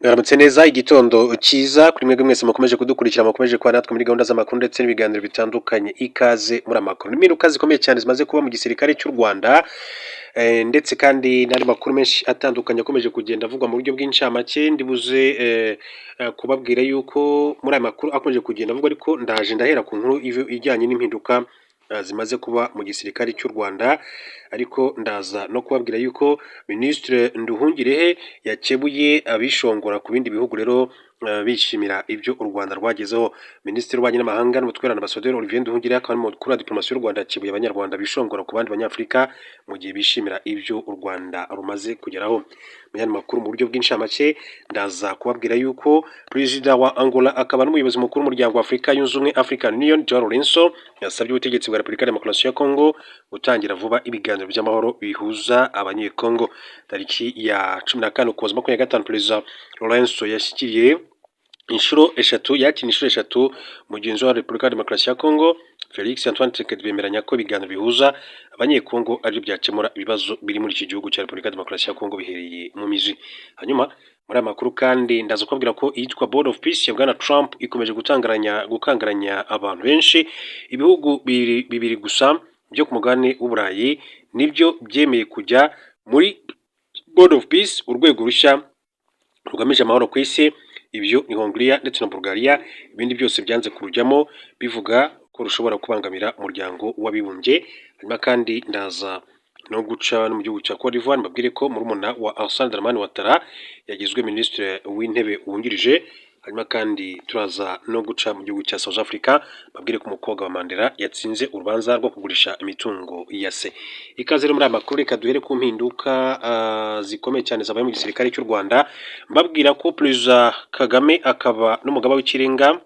Mwaramutse neza, igitondo cyiza kuri mwebwe mwese mukomeje kudukurikira, mukomeje kuba natwe muri gahunda z'amakuru ndetse n'ibiganiro bitandukanye. Ikaze muri amakuru. Impinduka zikomeye cyane zimaze kuba mu gisirikare cy'u Rwanda, ndetse kandi n'andi makuru menshi atandukanye akomeje kugenda avugwa mu buryo bw'incamake. Ndibuze kubabwira yuko muri aya makuru akomeje kugenda avugwa, ariko ndaje ndahera ku nkuru ijyanye n'impinduka zimaze kuba mu gisirikare cy'u Rwanda. Ariko ndaza no kubabwira yuko Minisitiri Nduhungirehe yakebuye abishongora ku bindi bihugu rero bishimira ibyo u Rwanda rwagezeho. Minisitiri w'Ububanyi n'Amahanga n'Ubutwererane, Ambasaderi Olivier Nduhungirehe, akaba ari mukuru wa diplomasi y'u Rwanda, yakebuye Abanyarwanda bishongora ku bandi Banyafurika mu gihe bishimira ibyo u Rwanda rumaze kugeraho. Mu yandi makuru mu buryo bw'incamake, ndaza kubabwira yuko Perezida wa Angola akaba n'umuyobozi mukuru w'Umuryango wa Afurika Yunze Ubumwe, African Union, João Lourenço, yasabye ubutegetsi bwa Repubulika ya Demokarasi ya Kongo gutangira vuba ibiganiro by'amahoro bihuza Abanyekongo. Tariki ya 14 Ukuboza 25, Perezida Lourenço yashyikiriye inshuro eshatu, yakiriye inshuro eshatu mugenzi wa Repubulika ya Demokarasi ya Kongo Felix Antoine Tshisekedi, bemeranya ko ibiganiro bihuza Abanyekongo aribyo byakemura ibibazo biri muri iki gihugu cya Repubulika ya Demokarasi ya Kongo bihereye mu mizi. Hanyuma muri aya makuru kandi ndaza kubabwira ko iyitwa Board of Peace ya Bwana Trump ikomeje gutangaranya, gukangaranya abantu benshi. Ibihugu bibiri gusa byo ku mugabane w'Uburayi nibyo byemeye kujya muri Board of Peace, urwego rushya rugamije amahoro ku isi. Ibyo ni Hongiriya ndetse na Bulgaria. Ibindi byose byanze kurujyamo, bivuga ko rushobora kubangamira Umuryango w'Abibumbye. Hanyuma kandi ndaza no guca no mu gihugu cya Cote d'Ivoire, mbabwire ko murumuna wa Alassane Dramane Ouattara yagizwe Minisitiri w'Intebe wungirije. Hanyuma kandi turaza no guca mu gihugu cya South Africa, babwire ko umukobwa wa Mandela yatsinze urubanza rwo kugurisha imitungo ya se. Ikaze rero muri aya makuru. Reka duhere ku mpinduka zikomeye cyane zabaye mu gisirikare cy'u Rwanda, mbabwira ko Perezida Kagame akaba n'umugaba w'ikirenga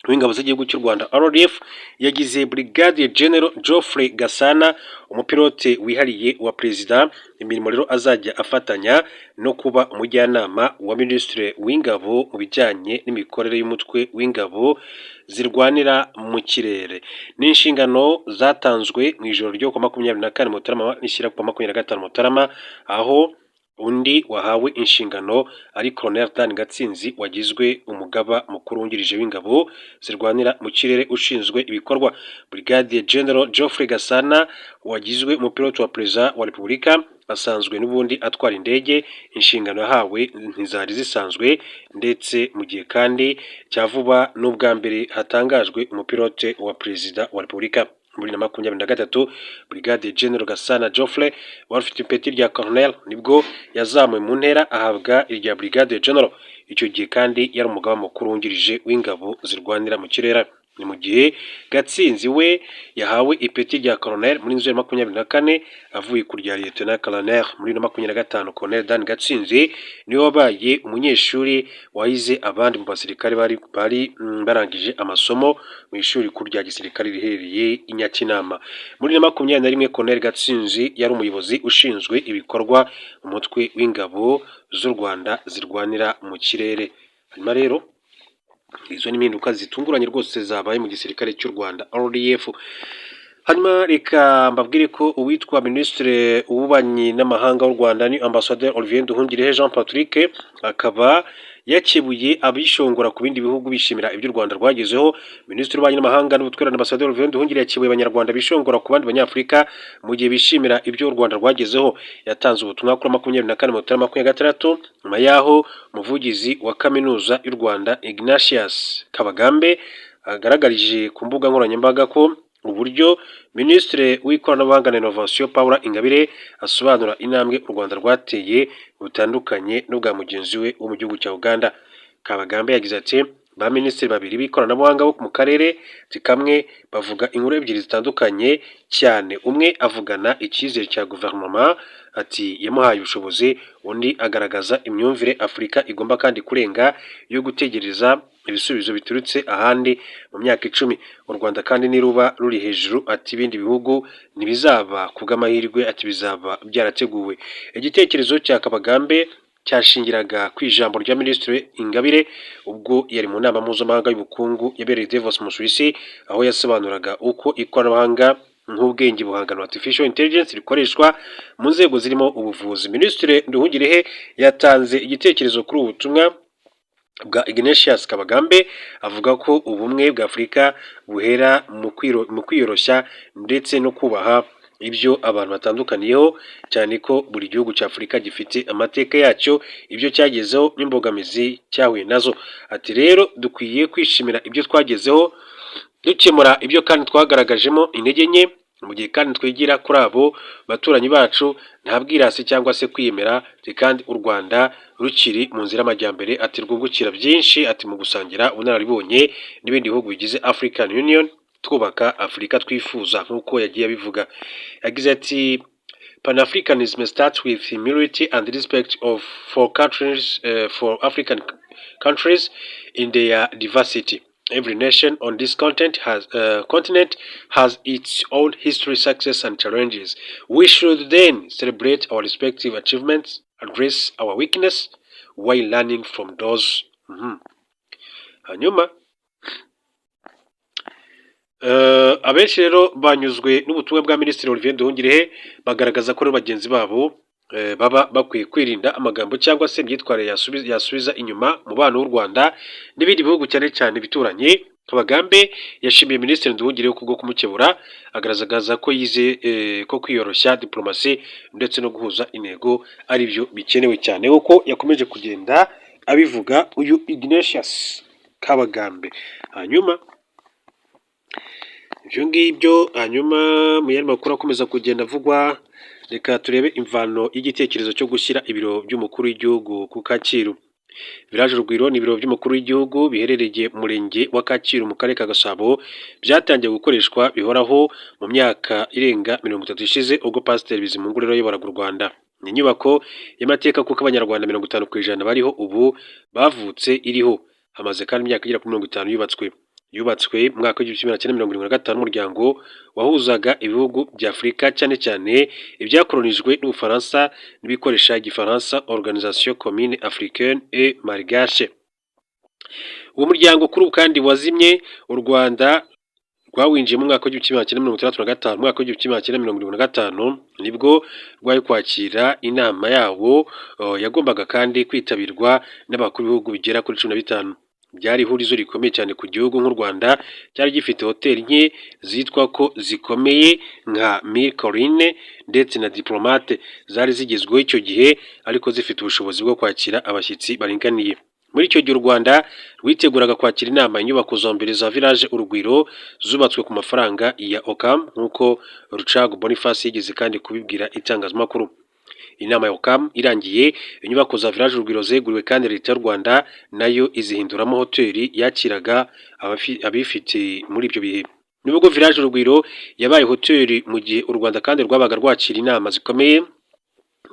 w'ingabo z'igihugu cy'u Rwanda, RDF, yagize Brigadier General Geoffrey Gasana umupilote wihariye wa perezida, imirimo rero azajya afatanya no kuba umujyanama wa Minisitiri w'Ingabo mu bijyanye n'imikorere y'umutwe w'ingabo zirwanira mu kirere. Ni inshingano zatanzwe mu ijoro ryo ku 24 Mutarama rishyira ku 25 Mutarama, aho undi wahawe inshingano ari Colonel Dan Gatsinzi wagizwe umugaba mukuru wungirije w'ingabo zirwanira mu kirere ushinzwe ibikorwa. Brigadier General Geoffrey Gasana wagizwe umupilote wa Perezida wa Repubulika asanzwe n'ubundi atwara indege. Inshingano yahawe ntizari zisanzwe, ndetse mu gihe kandi cya vuba n'ubwa mbere hatangajwe umupilote wa Perezida wa Repubulika. Muri 2023, Brigadier General Gasana Geoffrey wari ufite ipeti rya Colonel nibwo yazamuwe mu ntera ahabwa irya Brigadier General. Icyo gihe kandi yari umugaba mukuru wungirije w'ingabo zirwanira mu kirere. Ni mu gihe Gatsinzi we yahawe ipeti rya Colonel muri Nzeri 24, avuye ku rya Lieutenant Colonel muri 2025. Colonel Dan Gatsinzi niwe wabaye umunyeshuri wahize abandi mu basirikare bari barangije amasomo mu ishuri rikuru rya gisirikare riherereye i Nyakinama. Muri 2021, Colonel Gatsinzi yari umuyobozi ushinzwe ibikorwa mu mutwe w'ingabo z'u Rwanda zirwanira mu kirere. Hanyuma rero izo ni impinduka zitunguranye rwose zabaye mu gisirikare cy'u Rwanda, RDF. Hanyuma reka mbabwire ko uwitwa Minisitiri w'Ububanyi n'Amahanga w'u Rwanda ni Ambasaderi Olivier Nduhungirehe Jean Patrick, akaba yakebuye abishongora ku bindi bihugu bishimira ibyo u Rwanda rwagezeho. Minisitiri w'Ububanyi n'Amahanga n'Ubutwererane, Ambasaderi Olivier Nduhungirehe, yakebuye Abanyarwanda bishongora ku bandi Banyafurika mu gihe bishimira ibyo u Rwanda rwagezeho. Yatanze ubutumwa kuri 24 Mutarama 2026, nyuma y'aho umuvugizi wa Kaminuza y'u Rwanda, Ignatius Kabagambe, agaragarije ku mbuga nkoranyambaga ko uburyo Minisitiri w'Ikoranabuhanga na Inovasiyo, Paula Ingabire, asobanura intambwe u Rwanda rwateye butandukanye n'ubwa mugenzi we wo mu gihugu cya Uganda. Kabagambe yagize ati: "Ba minisitiri babiri b'ikoranabuhanga bo mu karere kamwe bavuga inkuru ebyiri zitandukanye cyane. Umwe avugana icyizere cya guverinoma ati yamuhaye ubushobozi, undi agaragaza imyumvire Afurika igomba kandi kurenga yo gutegereza ibisubizo biturutse ahandi mu myaka 10. U Rwanda kandi niruba ruri hejuru, ati ibindi bihugu, ntibizaba ku bw'amahirwe, ati bizaba byarateguwe." Igitekerezo cya Kabagambe cyashingiraga ku ijambo rya Minisitiri Ingabire ubwo yari mu nama mpuzamahanga y'ubukungu yabereye Davos mu Busuwisi, aho yasobanuraga uko ikoranabuhanga nk'ubwenge buhangano, artificial intelligence, rikoreshwa mu nzego zirimo ubuvuzi. Minisitiri Nduhungirehe yatanze igitekerezo kuri ubu butumwa bwa Ignatius Kabagambe, avuga ko ubumwe bwa Afurika buhera mu kwiyoroshya ndetse no kubaha ibyo abantu batandukaniyeho, cyane ko buri gihugu cya Afurika gifite amateka yacyo, ibyo cyagezeho n'imbogamizi cyahuye nazo. Ati: "Rero dukwiye kwishimira ibyo twagezeho, dukemura ibyo kandi twagaragajemo intege nke, mu gihe kandi twigira kuri abo baturanyi bacu, nta bwirasi cyangwa se kwiyemera." Kandi u Rwanda rukiri mu nzira y'amajyambere, ati rwungukira byinshi, ati mu gusangira ubunararibonye n'ibindi bihugu bigize African Union, twubaka Afurika twifuza, nk'uko yagiye abivuga. Yagize ati: "Pan-Africanism starts with humility and respect of for countries, for African countries in their diversity. Every nation on this continent has its own history, success and challenges. We should then celebrate our respective achievements, address our weakness while learning from those." Hanyuma abenshi rero banyuzwe n'ubutumwa bwa Minisitiri Olivier Nduhungirehe, bagaragaza ko rero bagenzi babo baba bakwiye kwirinda amagambo cyangwa se imyitwarire yasubiza inyuma umubano w'u Rwanda n'ibindi bihugu, cyane cyane bituranye. Kabagambe yashimiye Minisitiri Nduhungirehe kubwo kumukebura, agaragaza ko yize ko kwiyoroshya, diplomasi ndetse no guhuza intego ari byo bikenewe cyane, kuko yakomeje kugenda abivuga uyu Ignatius Kabagambe. Hanyuma ibyo ngibyo, hanyuma mu yandi makuru akomeza kugenda avugwa, reka turebe imvano y'igitekerezo cyo gushyira ibiro by'umukuru w'igihugu ku Kacyiru. Village Urugwiro ni ibiro by'umukuru w'igihugu biherereye mu murenge wa Kacyiru mu karere ka Gasabo. Byatangiye gukoreshwa bihoraho mu myaka irenga 30 ishize, ubwo Pasiteri Bizimungu rero yayoboraga u Rwanda. Ni inyubako y'amateka kuko Abanyarwanda 50% bariho ubu bavutse iriho. Hamaze kandi imyaka igera kuri 50 yubatswe. Yubatswe mu mwaka w'1975 n'umuryango wahuzaga ibihugu bya Afurika, cyane cyane ibyakoronijwe n'Ubufaransa n'ibikoresha Igifaransa, Organisation Commune Africaine et Malgache. Uwo muryango kuri ubu kandi wazimye. U Rwanda rwawinjiyemo mu mwaka w'1965. Mu mwaka w'1975 nibwo rwari kwakira inama yawo, yagombaga kandi kwitabirwa n'abakuru b'ibihugu bigera kuri 15. Byari ihurizo rikomeye cyane ku gihugu nk'u Rwanda cyari gifite hoteli nke zitwa ko zikomeye nka Mille Collines ndetse na Diplomate zari zigezweho icyo gihe, ariko zifite ubushobozi bwo kwakira abashyitsi baringaniye. Muri icyo gihe u Rwanda rwiteguraga kwakira inama, inyubako za mbere za Village Urugwiro zubatswe ku mafaranga ya OCAM, nk'uko Rucagu Boniface yigeze kandi kubibwira itangazamakuru. Inama ya OCAM irangiye, inyubako za Village Urugwiro zeguriwe kandi Leta y'u Rwanda nayo izihinduramo hoteli yakiraga abifite muri ibyo bihe. Nubwo Village Urugwiro yabaye hoteli mu gihe u Rwanda kandi rwabaga rwakira inama zikomeye,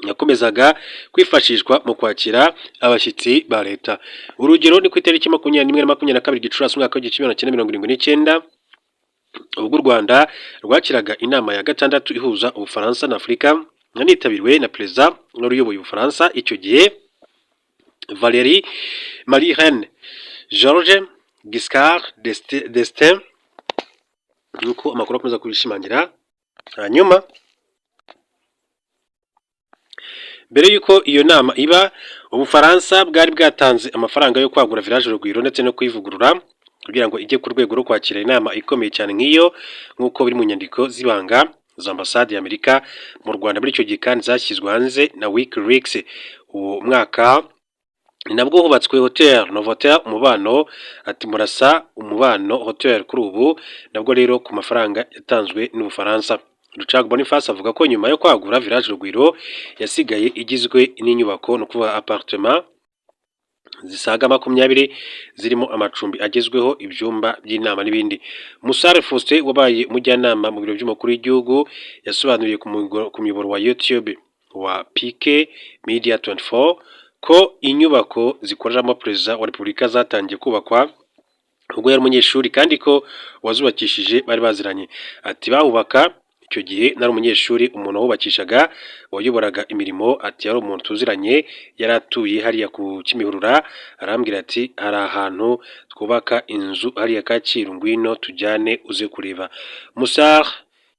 yakomezaga kwifashishwa mu kwakira abashyitsi ba leta. Urugero ni ku itariki 21 na 22 Gicurasi umwaka w'1979, ubwo u Rwanda rwakiraga inama ya gatandatu ihuza Ubufaransa na Afurika, yanitabiriwe na Perezida wari uyoboye Ubufaransa icyo gihe, Valéry Marie René Georges Giscard d'Estaing, nk'uko amakuru akomeza kubishimangira. Hanyuma mbere y'uko iyo nama iba, Ubufaransa bwari bwatanze amafaranga yo kwagura Village Urugwiro ndetse no kuyivugurura kugira ngo ijye ku rwego rwo kwakira inama ikomeye cyane nk'iyo, nk'uko biri mu nyandiko z'ibanga za ambasade y'Amerika mu Rwanda muri icyo gihe kandi zashyizwe hanze na WikiLeaks. Uwo mwaka ni nabwo hubatswe Hotel Novotel Umubano, ati murasa Umubano Hotel kuri ubu, nabwo rero ku mafaranga yatanzwe n'Ubufaransa. Rucagu Boniface avuga ko nyuma yo kwagura Village Urugwiro, yasigaye igizwe n'inyubako, ni ukuvuga appartement zisaga 20 zirimo amacumbi agezweho, ibyumba by'inama n'ibindi. Musare Faustin wabaye umujyanama mu biro by'umukuru w'igihugu yasobanuriye ku muyoboro wa YouTube wa PK Media 24 ko inyubako zikoreramo Perezida wa Repubulika zatangiye kubakwa ubwo yari umunyeshuri, kandi ko uwazubakishije bari baziranye. Ati: "Bahubaka icyo gihe nari umunyeshuri. Umuntu wubakishaga wayoboraga imirimo, ati yari umuntu tuziranye, yari atuye hariya ku Kimihurura. Arambwira ati hari ahantu twubaka inzu hariya Kacyiru, ngwino tujyane uze kureba." Musar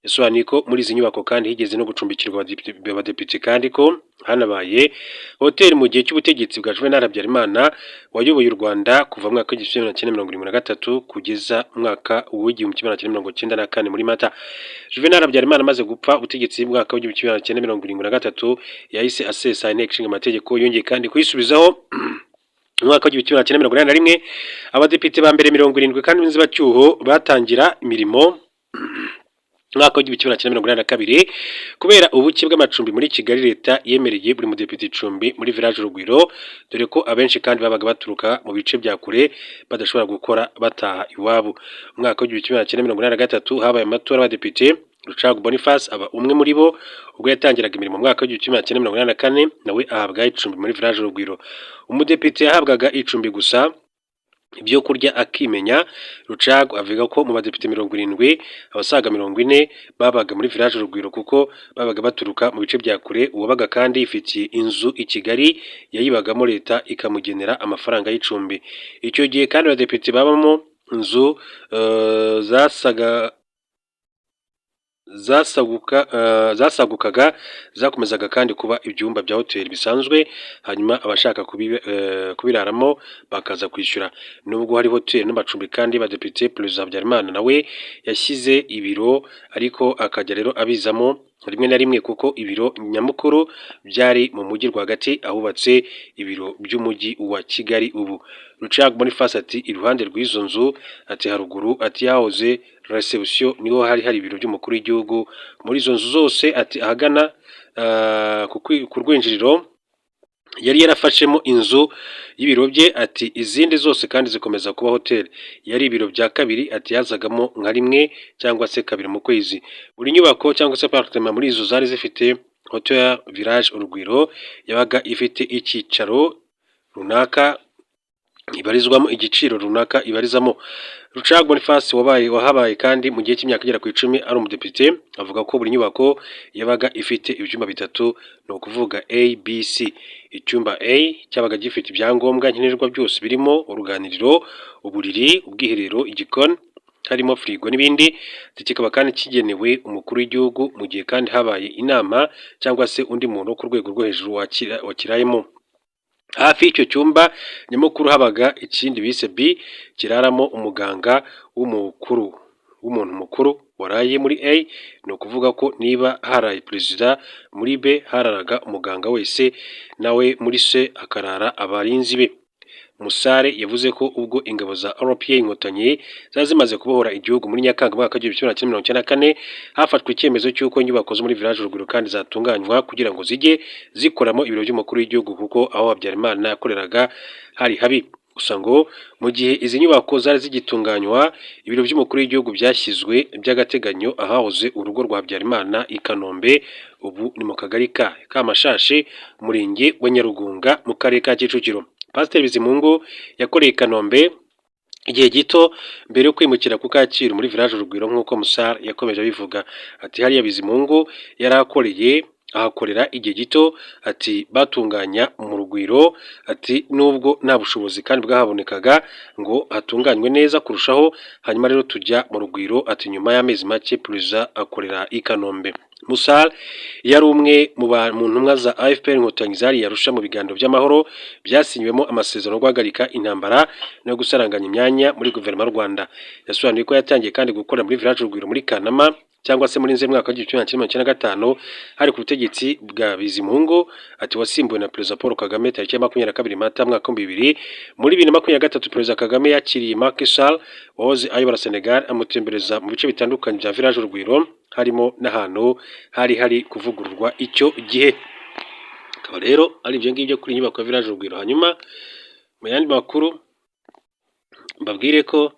Yasobanuye ko muri izi nyubako kandi higeze no gucumbikirwa abadepite, kandi ko hanabaye hoteli mu gihe cy'ubutegetsi bwa Juvenal Habyarimana wayoboye u Rwanda kuva mu mwaka w'1973 kugeza mu mwaka w'1994 muri Mata. Juvenal Habyarimana amaze gupfa ubutegetsi mu mwaka w'1973, yahise asesa Inteko Ishinga Amategeko. Yongeye kandi kuyisubizaho mu mwaka w'1981. Abadepite ba mbere 70 kandi b'inzibacyuho batangira imirimo mwaka w'1982. Kubera ubuke bw'amacumbi muri Kigali, leta yemereye buri mudepite icumbi muri Village Urugwiro, dore ko abenshi kandi babaga baturuka mu bice bya kure badashobora gukora bataha iwabo. Mu mwaka w'1983 habaye amatora y'abadepite, Rucagu Boniface aba umwe muri bo. Ubwo yatangiraga imirimo mu mwaka w'1984, nawe ahabwa icumbi muri Village Urugwiro. Umudepite yahabwaga icumbi gusa, ibyo kurya akimenya. Rucagu avuga ko mu badepite 70, abasaga 40 babaga muri Village Urugwiro kuko babaga baturuka mu bice bya kure. Uwabaga kandi yifitiye inzu i Kigali yayibagamo, leta ikamugenera amafaranga y'icumbi. Icyo gihe kandi abadepite babamo inzu zasaga zasagukaga zakomezaga kandi kuba ibyumba bya hoteli bisanzwe, hanyuma abashaka kubiraramo bakaza kwishyura. Nubwo hari hoteli n'amacumbi kandi y'abadepite, Perezida Habyarimana nawe yashyize ibiro, ariko akajya rero abizamo rimwe na rimwe, kuko ibiro nyamukuru byari mu mujyi rwagati ahubatse ibiro by'umujyi wa Kigali ubu. Rucagu Boniface ati: "Iruhande rw'izo nzu," ati, "haruguru," ati, "yahoze reception, niho hari hari ibiro by'umukuru w'igihugu." Muri izo nzu zose, ati, ahagana ku rwinjiriro yari yarafashemo inzu y'ibiro bye, ati izindi zose kandi zikomeza kuba hoteli. Yari ibiro bya kabiri, ati yazagamo nka rimwe cyangwa se kabiri mu kwezi. Buri nyubako cyangwa se apartment muri izo zari zifite Hotel Village Urugwiro yabaga ifite icyicaro runaka ibarizwamo, igiciro runaka ibarizamo. Rucagu Boniface wabaye wahabaye kandi mu gihe cy'imyaka igera ku 10 ari umudepite, avuga ko buri nyubako yabaga ifite ibyumba bitatu, ni ukuvuga A, B, C. Icyumba A cyabaga gifite ibyangombwa nkenerwa byose birimo uruganiriro, uburiri, ubwiherero, igikoni harimo firigo n'ibindi. Kikaba kandi kigenewe umukuru w'igihugu mu gihe kandi habaye inama cyangwa se undi muntu wo ku rwego rwo hejuru wakirayemo. Hafi y'icyo cyumba nyamukuru habaga ikindi bise B, kiraramo umuganga w'umukuru w'umuntu mukuru waraye muri A. Ni ukuvuga ko niba haraye perezida, muri B hararaga umuganga wese nawe, muri C hakarara abarinzi be. Musare yavuze ko ubwo ingabo za RPA Inkotanyi zari zimaze kubohora igihugu muri Nyakanga mu mwaka w'1994, hafashwe icyemezo cy'uko inyubako zo muri Village Urugwiro kandi zatunganywa kugira ngo zijye zikoramo ibiro by'umukuru w'igihugu, kuko aho Habyarimana yakoreraga hari habi. Gusa ngo mu gihe izi nyubako zari zigitunganywa, ibiro by'umukuru w'igihugu byashyizwe by'agateganyo ahahoze urugo rwa Habyarimana i Kanombe, ubu ni mu kagari ka Kamashashi, umurenge wa Nyarugunga, mu karere ka Kicukiro. Pasiteri Bizimungu yakoreye i Kanombe igihe gito mbere yo kwimukira ku Kacyiru muri Village Urugwiro, nk'uko Musare yakomeje abivuga. Ati: "Hariya Bizimungu yari akoreye, ahakorera igihe gito," ati, "batunganya mu Rugwiro," ati, "nubwo nta bushobozi kandi bwahabonekaga ngo hatunganywe neza kurushaho, hanyuma rero tujya mu Rugwiro," ati, "nyuma y'amezi make perezida akorera i Kanombe." Musare yari umwe mu ntumwa za FPR Inkotanyi zari Arusha mu biganiro by'amahoro byasinywemo amasezerano yo guhagarika intambara no gusaranganya imyanya muri guverinoma y'u Rwanda. Yasobanuye ko yatangiye kandi gukora muri Village Urugwiro muri Kanama cyangwa se muri Nzeri mwaka w'1995, hari ku butegetsi bwa Bizimungu, ati wasimbuwe na Perezida Paul Kagame tariki ya 22 Mata mwaka 2000. Muri 2023 Perezida Kagame yakiriye Macky Sall wahoze ayobora Senegal, amutembereza mu bice bitandukanye bya Village Urugwiro, harimo n'ahantu hari hari kuvugururwa icyo gihe. Akaba rero ari ibyo ngibyo kuri inyubako ya Village Urugwiro. Hanyuma mu yandi makuru mbabwire ko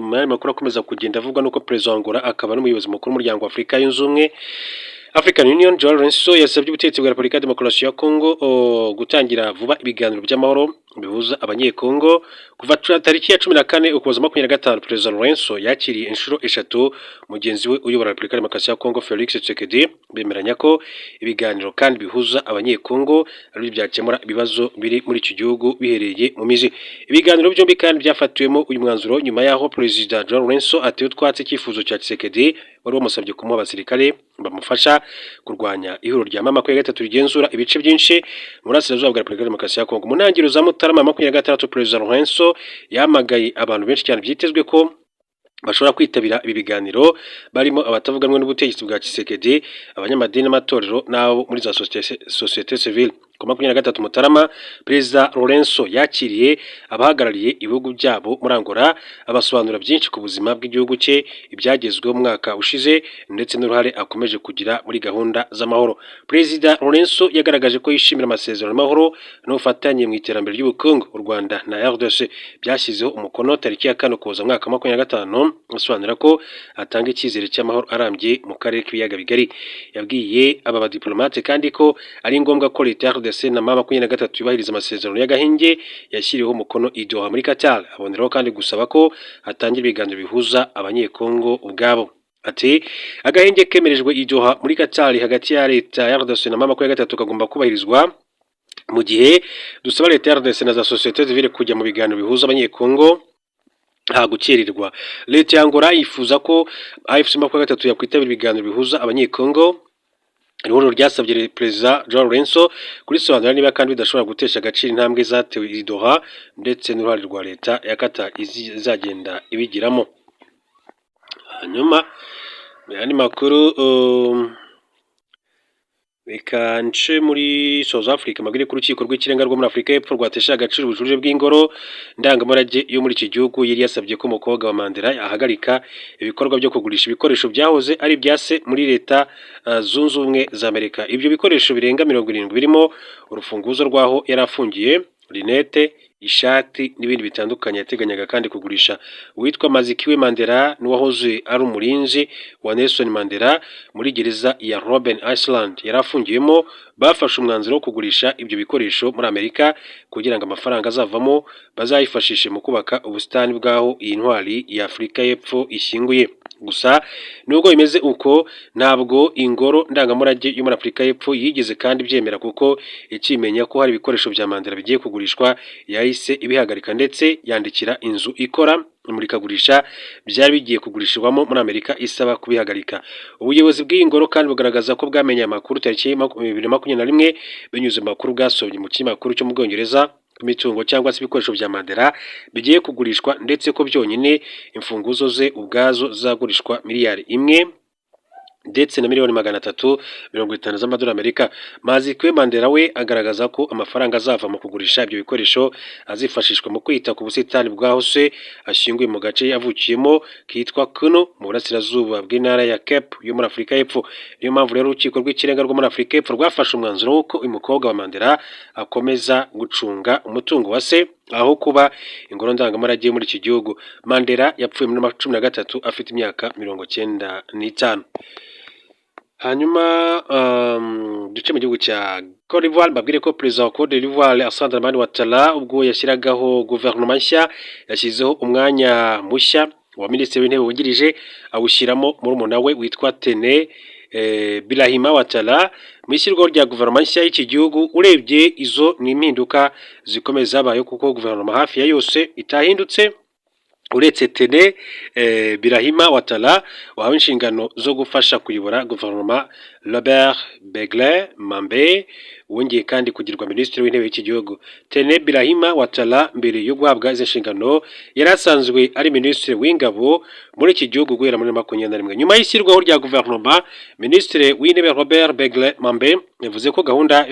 mu yandi makuru akomeza kugenda avugwa nuko Perezida wa Angola akaba n'umuyobozi mukuru w'umuryango wa Afurika Yunze Ubumwe, African Union, Joao Lourenço, yasabye ubutegetsi bwa Repubulika ya Demokarasi ya Kongo gutangira vuba ibiganiro by'amahoro bihuza abanyekongo. Kuva tariki ya 14 Ukuboza 25, Perezida Lourenço yakiriye inshuro eshatu mugenzi we uyobora Repubulika ya Demokarasi ya Kongo, Felix Tshisekedi, bemeranya ko ibiganiro kandi bihuza abanyekongo ari byo byakemura ibibazo biri muri icyo gihugu bihereye mu mizi. Ibiganiro byombi kandi byafatiwemo uyu mwanzuro nyuma y'aho Perezida Joao Lourenço ateye utwatsi icyifuzo cya Tshisekedi wari wamusabye kumuha abasirikare bamufasha kurwanya ihuriro rya M23 rigenzura ibice byinshi mu burasirazuba bwa Repubulika ya Demokarasi ya Kongo. Mu ntangiriro za Mutarama 26, Perezida Lourenço yahamagaye abantu benshi cyane byitezwe ko bashobora kwitabira ibi biganiro, barimo abatavuga rumwe n'ubutegetsi bwa Tshisekedi, abanyamadini n'amatorero n'abo muri za société civile. Ku 23 Mutarama, Perezida Lourenço yakiriye abahagarariye ibihugu byabo muri Angola, abasobanurira byinshi ku buzima bw'igihugu cye, ibyagezweho mu mwaka ushize ndetse n'uruhare akomeje kugira muri gahunda z'amahoro. Perezida Lourenço yagaragaje ko yishimira amasezerano y'amahoro n'ubufatanye mu iterambere ry'ubukungu u Rwanda na RDC byashyizeho umukono tariki ya 4 Ukuboza mwaka wa 25, asobanura ko atanga icyizere cy'amahoro arambye mu karere k'ibiyaga bigari. Yabwiye aba badiplomate kandi ko ari ngombwa ko leta ya RDC na M23 yubahiriza amasezerano y'agahenge yashyiriweho umukono i Doha muri Qatar. Aboneraho kandi gusaba ko hatangira ibiganiro bihuza Abanyekongo ubwabo. Ati: "Agahenge kemerejwe i Doha muri Qatar hagati ya leta ya RDC na M23 kagomba kubahirizwa, mu gihe dusaba leta ya RDC na za société civile kujya mu biganiro bihuza Abanyekongo nta gukererwa." Leta ya Angola yifuza ko AFC M23 yakwitabira ibiganiro bihuza Abanyekongo. Ihuriro ryasabye Perezida João Lourenço kurisobanura niba kandi bidashobora gutesha agaciro intambwe zatewe i Doha ndetse n'uruhare rwa leta ya Qatar izagenda ibigiramo. Hanyuma mu yandi makuru, reka nce muri South Africa mbabwire ko urukiko rw'ikirenga rwo muri Afurika y'Epfo rwatesheje agaciro ubujurire bw'ingoro ndangamurage yo muri iki gihugu yari yasabye ko umukobwa wa Mandela ahagarika ibikorwa byo kugurisha ibikoresho byahoze ari ibya se muri Leta Zunze Ubumwe za Amerika. Ibyo bikoresho birenga 70 birimo urufunguzo rw'aho yari afungiye, rinete, ishati n'ibindi bitandukanye yateganyaga kandi kugurisha. Uwitwa Mazikiwe Mandela n'uwahoze ari umurinzi wa Nelson Mandela muri gereza ya Robben Island yari afungiyemo, bafashe umwanzuro wo kugurisha ibyo bikoresho muri Amerika kugira ngo amafaranga azavamo bazayifashishe mu kubaka ubusitani bw'aho iyi ntwari ya Afurika y'Epfo ishyinguye. Gusa nubwo bimeze uko, ntabwo ingoro ndangamurage yo muri Afurika y'Epfo yigeze kandi ibyemera, kuko ikimenya ko hari ibikoresho bya Mandela bigiye kugurishwa yahise ibihagarika, ndetse yandikira inzu ikora imurikagurisha byari bigiye kugurishirizwamo muri Amerika isaba kubihagarika. Ubuyobozi bw'iyi ngoro kandi bugaragaza ko bwamenye amakuru tariki 2021 binyuze mu makuru bwasomye mu kinyamakuru cyo mu Bwongereza imitungo cyangwa se ibikoresho bya Mandela bigiye kugurishwa, ndetse ko byonyine imfunguzo ze ubwazo zizagurishwa miliyari 1 ndetse na miliyoni 350 z'amadolari Amerika. Mazikiwe Mandela we agaragaza ko amafaranga azava mu kugurisha ibyo bikoresho azifashishwa mu kwita ku busitani bw'aho se ashyinguye mu gace yavukiyemo kitwa Qunu, mu burasirazuba bw'intara ya Cape yo muri Afurika y'Epfo. Niyo mpamvu rero urukiko rw'ikirenga rwo muri Afurika y'Epfo rwafashe umwanzuro w'uko uyu mukobwa wa Mandela akomeza gucunga umutungo wa se aho kuba ingoro ndangamurage yo muri iki gihugu. Mandela yapfuye muri 13 afite imyaka 95. Hanyuma duce mu gihugu cya Cote d'Ivoire, mbabwire ko perezida wa Cote d'Ivoire Alassane Dramane Ouattara, ubwo yashyiragaho guverinoma nshya, yashyizeho umwanya mushya wa minisitiri w'intebe wungirije, awushyiramo murumuna we witwa Tene Birahima Ouattara. Mu ishyirwaho rya guverinoma nshya y'iki gihugu, urebye izo ni impinduka zikomeye zabayeho, kuko guverinoma hafi ya yose itahindutse uretse Tene Birahima Ouattara wahawe inshingano zo gufasha kuyobora guverinoma Robert Begle Mambe, wongeye kandi kugirwa minisitiri w'intebe w'iki gihugu. Tene Birahima Ouattara mbere yo guhabwa izi nshingano yari asanzwe ari minisitiri w'ingabo muri iki gihugu guhera muri 21. Nyuma y'ishyirwaho rya guverinoma, minisitiri w'intebe Robert Begle Mambe yavuze ko gahunda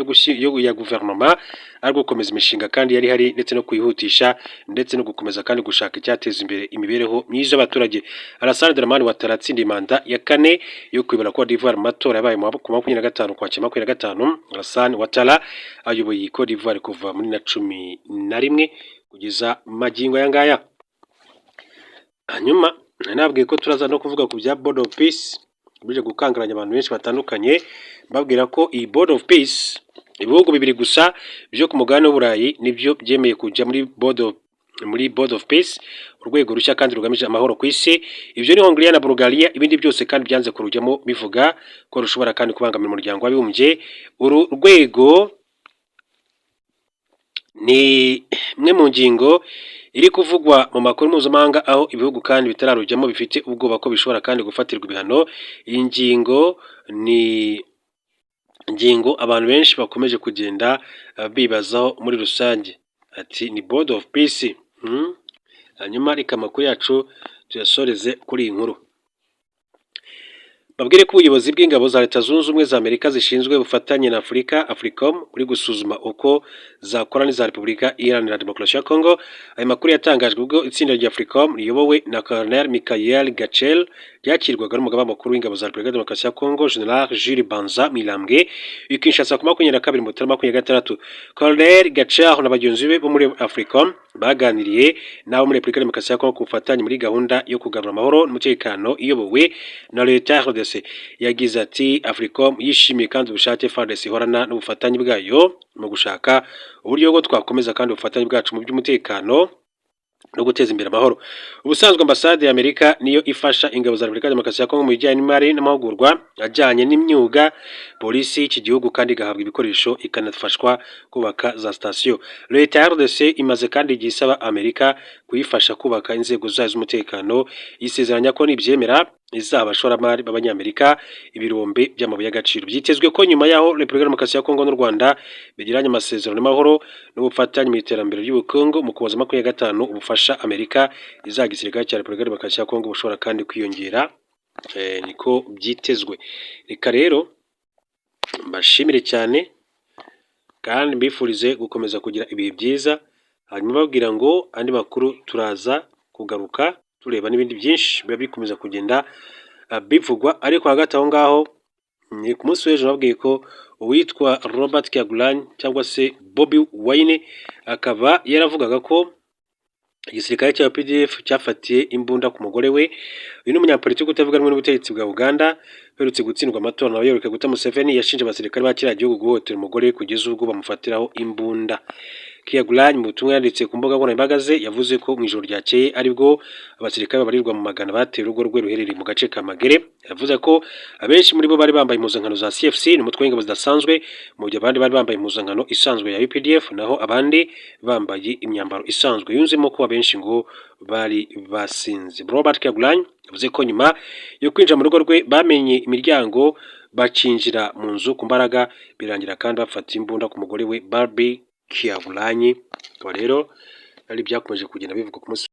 ya guverinoma ari gukomeza imishinga kandi yari ihari ndetse no kuyihutisha, ndetse no gukomeza kandi gushaka icyateza imbere imibereho myiza y'abaturage. Alassane Dramane Ouattara atsindiye manda ya kane yo kuyobora Cote d'Ivoire mu matora yabaye ku 25 Ukwakira 25. Alassane Ouattara ayoboye Cote d'Ivoire kuva muri na 11 kugeza magingo aya ngaya. Hanyuma nari nababwiye ko turaza no kuvuga ku bya Board of Peace bije gukangaranya abantu benshi batandukanye, mbabwira ko iyi Board of Peace, ibihugu bibiri gusa byo ku mugabane w'Uburayi nibyo byemeye kujya muri Board of Peace, urwego rushya kandi rugamije amahoro ku isi. Ibyo ni Hongiriya na Bulgaria. Ibindi byose kandi byanze kurujyamo, bivuga ko rushobora kandi kubangamira umuryango w'abibumbye. Uru rwego ni imwe mu ngingo iri kuvugwa mu makuru mpuzamahanga, aho ibihugu kandi bitararujyamo bifite ubwoba ko bishobora kandi gufatirwa ibihano. Iyi ngingo ni ingingo abantu benshi bakomeje kugenda bibazaho muri rusange. Ati ni Board of Peace. Hanyuma reka amakuru yacu tuyasoreze kuri iyi nkuru. Babwire ko ubuyobozi bw'ingabo za Leta Zunze Ubumwe za Amerika zishinzwe ubufatanye na Afurika, AFRICOM, buri gusuzuma uko zakora n'iza Repubulika Iharanira Demokarasi ya Kongo. Aya makuru yatangajwe ubwo itsinda rya AFRICOM riyobowe na Colonel Michael Gachel ryakirwaga n'umugaba mukuru w'ingabo za Repubulika Demokarasi ya Kongo, General Jules Banza Milambwe, i Kinshasa ku 22 Mutarama 26. Colonel Gachel na bagenzi be bo muri AFRICOM baganiriye n'abo muri Repubulika Demokarasi ya Kongo ku bufatanye muri gahunda yo kugarura amahoro n'umutekano iyobowe na leta ya RDC. Yagize ati: "AFRICOM yishimiye kandi ubushake FARDC ihorana n'ubufatanye bwayo mu gushaka uburyo bwo twakomeza kandi ubufatanye bwacu mu by'umutekano no guteza imbere amahoro." Ubusanzwe ambasade ya Amerika niyo ifasha ingabo za Repubulika Demokarasi ya Kongo mu bijyanye n'imari n'amahugurwa ajyanye n'imyuga. Polisi y'iki gihugu kandi igahabwa ibikoresho, ikanafashwa kubaka za sitasiyo. Leta ya RDC imaze kandi igihe isaba Amerika kuyifasha kubaka inzego zayo z'umutekano, isezeranya ko nibyemera izaha abashoramari b'Abanyamerika ibirombe by'amabuye y'agaciro. Byitezwe ko nyuma y'aho Repubulika Demokarasi ya Kongo n'u Rwanda bigiranye amasezerano y'amahoro n'ubufatanye mu iterambere ry'ubukungu mu Kuboza 25, ubufasha Amerika izaha igisirikare cya Repubulika Demokarasi ya Kongo bushobora kandi kwiyongera, niko byitezwe. Reka rero mbashimire cyane kandi mbifurize gukomeza kugira ibihe byiza, hanyuma babwira ngo andi makuru turaza kugaruka tureba n'ibindi byinshi biba bikomeza kugenda bivugwa. Ariko hagati aho ngaho, ni ku munsi w'ejo babwiye ko uwitwa Robert Kyagulanyi cyangwa se Bobi Wine akaba yaravugaga ko igisirikare cya UPDF cyafatiye imbunda ku mugore we. Uyu ni umunyapolitiki utavuga rumwe n'ubutegetsi bwa Uganda uherutse gutsindwa amatora na Yoweri Kaguta Museveni. Yashinje abasirikare ba kiriya gihugu guhohotera umugore we kugeza ubwo bamufatiraho imbunda. Kyagulanyi mu butumwa yanditse ku mbuga nkoranyambaga ze yavuze ko mu ijoro ryakeye aribwo abasirikare babarirwa mu magana bateye urugo rwe ruherereye mu gace ka Magere. Yavuze ko abenshi muri bo bari bambaye impuzankano za CFC, ni umutwe w'ingabo zidasanzwe, mu gihe abandi bari bambaye impuzankano isanzwe ya UPDF, naho abandi bambaye imyambaro isanzwe. Yunzemo ko abenshi ngo bari basinze. Robert Kyagulanyi yavuze ko nyuma yo kwinjira mu rugo rwe bamenye imiryango, bakinjira mu nzu ku mbaraga, birangira kandi bafata imbunda ku mugore we Barbie Kyagulanyi. Akaba rero ari ibyakomeje kugenda bivugwa ku munsi.